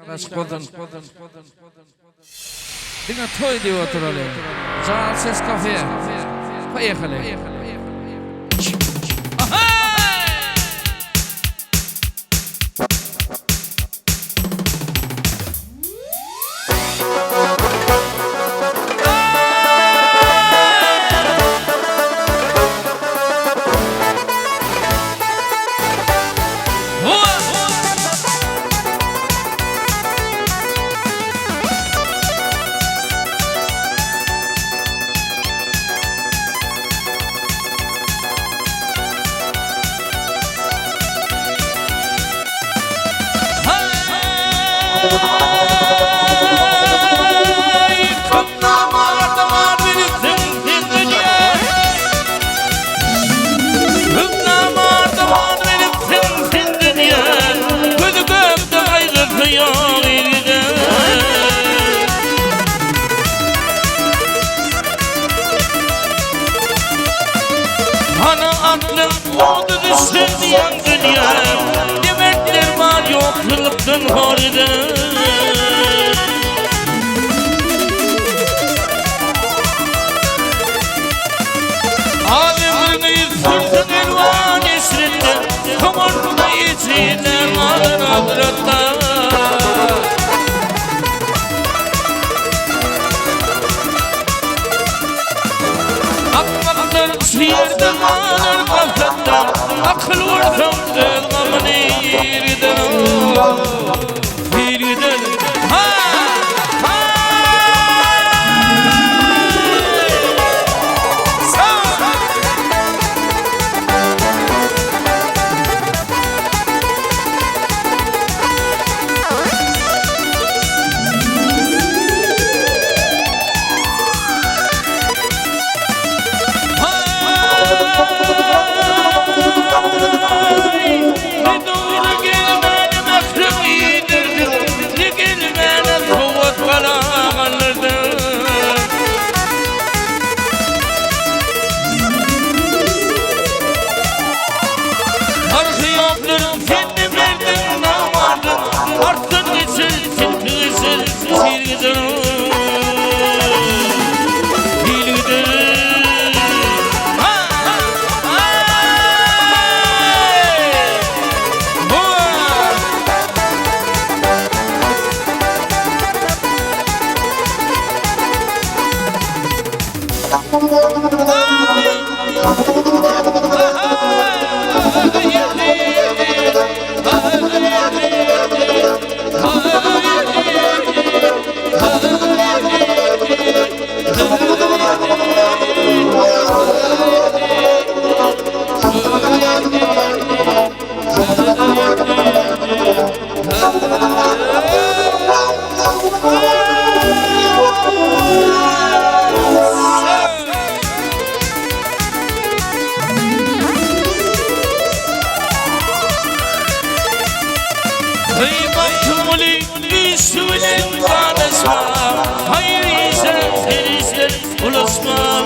Aşyk bolsun. Diňe toý diýip oturaly. Jan ses kafe. Poýehali. Hana aklym oldu düşün dünya Demekler var yokluktan horda Alemini sürsün elvan eşrette Komortuna içine alın hazretten. Akmaklar şiirde alır gaflette Akıl vursam öz gamını yerden Yerden Ha! Ha! Ne doğru gelmeni mehrem iyidirdi Ne gelmeni kuvvet kalanırdı. Arzu yoktur seni verdin namardın Arttın geçir, geçir, çirgidin Bilgidin Ha! Ha! Bu! Ey baktım düşülen danışma Hayır işe erişler ulaşma.